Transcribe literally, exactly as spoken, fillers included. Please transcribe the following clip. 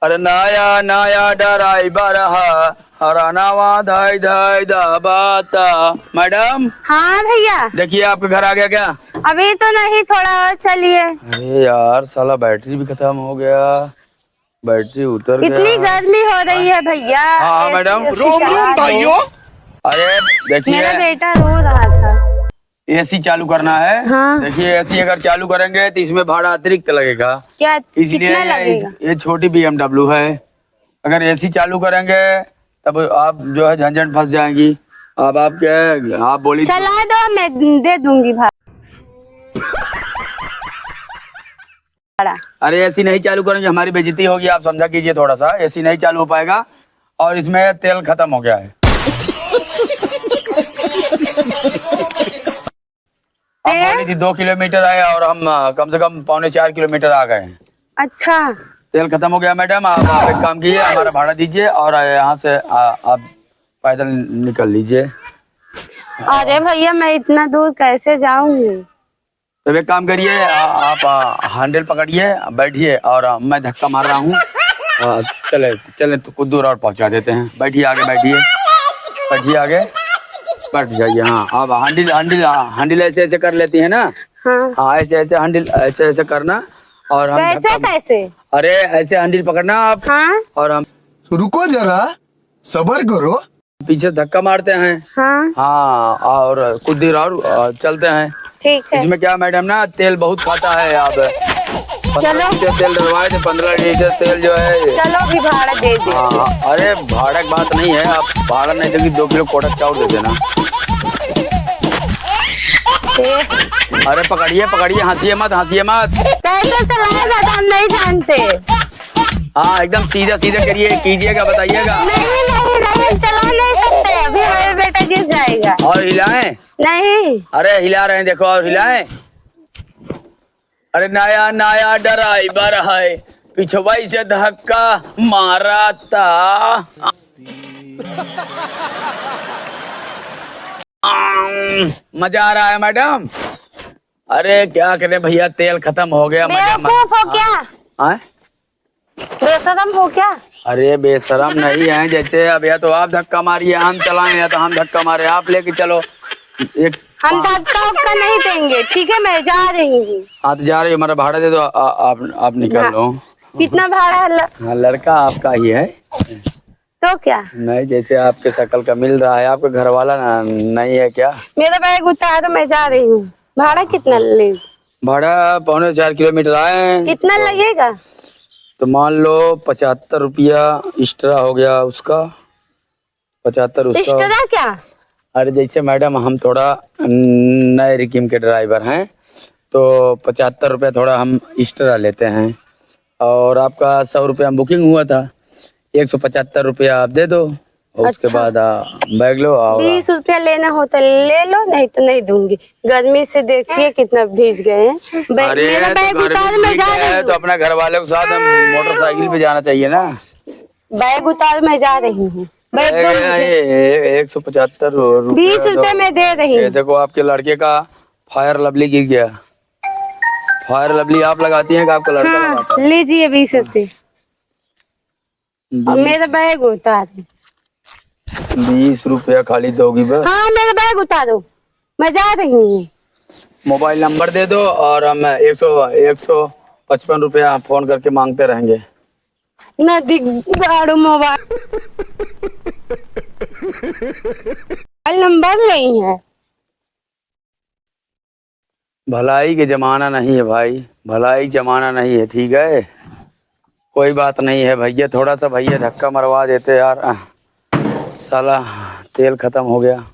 अरे नया नया ड्राइवर है, हरनवा धाई धाई दबाता। मैडम। हाँ भैया। देखिए, आपका घर आ गया क्या? अभी तो नहीं, थोड़ा और चलिए। अरे यार, साला बैटरी भी खत्म हो गया, बैटरी उतर गया। इतनी गर्मी हो रही है भैया। हाँ, हाँ, AC, मैडम। AC रोम रोम चला दो। भाइयों। अरे देखिए, मेरा बेटा रो रहा था। AC चालू करना है। हाँ। देखिए, AC अगर चालू करेंगे तो इसमें भाड़ा अतिरिक्त लगेगा। क्या, इसलिए कितना ये, लगेगा? ये छोटी BMW है, अगर AC चालू करेंगे तब आप जो है झंझट फंस जाएंगी। अब आप क्या है, आप बोली तो चला दो, मैं दे दूंगी भाड़ा। अरे, AC नहीं चालू करेंगे, हमारी बेइज्जती होगी, आप समझा कीजिए थोड़ा सा। AC नहीं चालू हो पाएगा और इसमें तेल खत्म हो गया है। आप तेल? बोली थी दो किलोमीटर आए और हम, अ, कम से कम पौने चार किलोमीटर आ गए हैं। अच्छा। तेल खत्म हो गया मैडम, आप, आप एक काम कीजिए, हमारा भाड़ा दीजिए और, अ, यहाँ से, अ, आप पैदल निकल लीजिए। अरे भैया, मैं इतना दूर कैसे जाऊंगी? तो एक काम करिए, आ, आप, आ, हैंडल पकड़िए, बैठिए और, आ, मैं धक्का मार रहा हूँ। आ, चले, चले तो कुछ दूर और पहुँचा देते हैं। बैठिए आगे, बैठिए, बैठिए आगे, बैठ जाइए। हाँ, आप हैंडल, हैंडल, हाँ, हैंडल ऐसे, ऐसे कर लेती है ना? हाँ। हाँ, ऐसे, ऐसे हैंडल, ऐसे, ऐसे करना और हम कैसे, धक्का कैसे? अरे, ऐसे हैंडल पकड़ना आप। हाँ। और हम रुको जरा, सबर करो। पीछे धक्का मारते हैं। हाँ। हाँ, और कुछ देर और, अ, चलते हैं। ठीक है। इसमें क्या मैडम ना, तेल बहुत खाता है। अब पन्द्रह चलो। लीटर तेल डलवाए थे, पन्द्रह लीटर तेल जो है। चलो, अभी भाड़ा दे दे। हाँ, अरे भाड़ा की बात नहीं है, आप भाड़ा नहीं देंगी, दो किलो कोटक चाउर दे देना। ए। अरे पकड़िए, पकड़िए, हंसिए मत, हंसिए मत। कैसे चलाएगा तो हम नहीं जानते। हाँ, एकदम सीधा सीधा करिए, कीजिएगा, बताइएगा। नहीं, नहीं, नहीं, चला नहीं सकते, अभी हमारा बेटा गिर जाएगा। और हिलाएं? नहीं। अरे हिला रहे हैं, देखो, और हिलाएं। अरे नया नया ड्राइवर है, पिछवाई से धक्का मारा था। मजा आ रहा है मैडम? अरे क्या करें भैया, तेल खत्म हो गया, मजा मत। बेवकूफ हो क्या? हाँ? बेशरम हो क्या? अरे बेशरम नहीं है, जैसे अब या तो आप धक्का मारिए हम चलाएं, या तो हम धक्का मारे आप लेके चलो। एक हम धक्का उक्का नहीं देंगे, ठीक है, मैं जा रही हूँ। हाँ तो जा रही हो, हमारा भाड़ा दे दो, आ, आप, आप निकल हाँ। लो। कितना भाड़ा है ल- हाँ, लड़का आपका ही है। तो क्या? नहीं, जैसे आपके शकल का मिल रहा है, आपका घर वाला ना, नहीं है क्या? मेरा बैग उतारो, मैं जा रही हूँ। भाड़ा कितना ले? भाड़ा पौने चार किलोमीटर आए हैं। कितना तो, लगेगा? तो मान लो पचहत्तर रुपया एक्स्ट्रा हो गया उसका, पचहत्तर उसका। एक्स्ट्रा क्या? अरे जैसे मैडम हम थोड़ा नए रिकीम के ड्राइवर हैं, तो पचहत्तर रुपया थोड़ा हम एक्स्ट्रा लेते हैं। और आपका सौ रुपया में बुकिंग हुआ था, एक सौ पचहत्तर रुपया आप दे दो, और उसके अच्छा। बाद, आ, बैग लो और बीस रुपया लेना हो तो ले लो, नहीं तो नहीं दूंगी। गर्मी से देखिए कितना भीग गए हैं। बै-, अरे, मेरा तो बैग घर भी उतार, मैं भीग जा गया रही है, तो हूँ। अपना घर वालों के साथ हम मोटरसाइकिल पे जाना चाहिए ना। बैग उतार, मैं जा रही हूँ। बैग ए, दो ए, मुझे। ए, एक सौ पचहत्तर रु-, रुपया बीस रुपया दो। मैं दे रही ये हूँ। देखो, आपके लड़के का फायर लवली गिर गया। फायर लवली आप लगाती हैं कि आपका लड़का हाँ, लगाता है? लीजिए बीस रुपये। और बीस। मेरा बैग उतार। बीस रुपया खाली दोगी बस? हाँ, मेरा बैग उतारो, मैं जा रही हूँ। मोबाइल नंबर दे दो और हम एक सौ, एक सौ पचपन रुपया फोन करके मांगते रहेंगे। ना दिख गाड़ो मोबाइल। मोबाइल नंबर नहीं है। भलाई के जमाना नहीं है भाई, भलाई के जमाना नहीं है, ठीक है? कोई बात नहीं है भैया, थोड़ा सा भैया धक्का मरवा देते यार। आह, साला तेल खत्म हो गया।